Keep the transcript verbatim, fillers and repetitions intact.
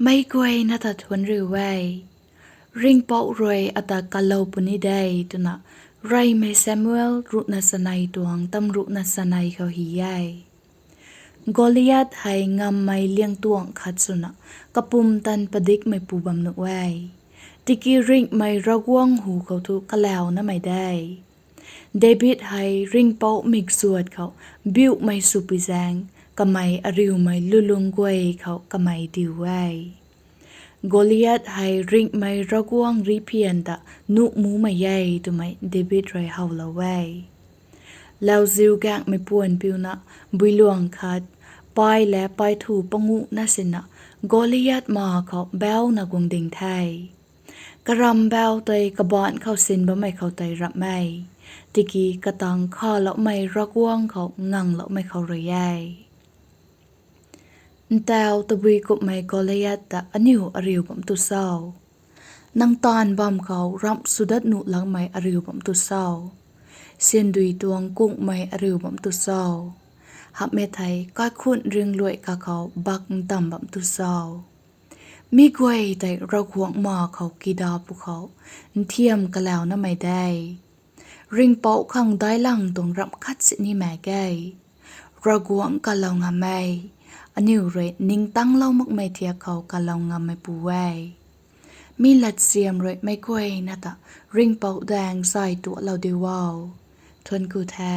Meic guayna ta thuanc riu e, Ringhpouc rui ata kalou puni de, twna reymei Samuel ruhna chanei tuang tamruhna chanei khou hy e. Goliath hei ngammei liangtuang khat swna kapumtan padikmeipu bam nuh e. Tiki ringhmei Ravguangc hu khou thu kalaunamei de. David hei Ringhpouc mikzuat khou biuhmei swpui zaeng, kamei ariumei lulung guay khou kamei diu e. Goliath hei ringhmei Ravguangc rihphian ta nuh mumei e twmei David rui howlou e. Lauziu gaenghmei puan piuna builuang khat, pai le pai thu panguhna sina Goliath ma khou bauna guang ding the. Karam bau tei kabaanc khou sin bammei khou tei ramh e, tiki katang khaloumei Ravguangc khou ngangloumei khou rui e. Ntau tabui kumhmei Goliath ta aniu ariu bam tu cho? Nang taanv bam khou ramh swdat nuh lakmei ariu bam tu cho? Syandui tuang kungmei ariu bam tu cho? Hamhmei thei kaikhunc ringluai kakhou bak ntamv bam tu cho? Mi guay tei Ravguangc ma khou kida pwkhou nthiam kalaunamei de. Ringhpouc khang dailang tuang ramh khat sini mak ge. Ravguangc kalou ngam e. Aniu rui ningtangclou makmei thiak khou kalou ngammeipu e. Mi latsiam rui meic guayna ta Ringhpouc daeng zay tualou diu o. Thuanc ku the.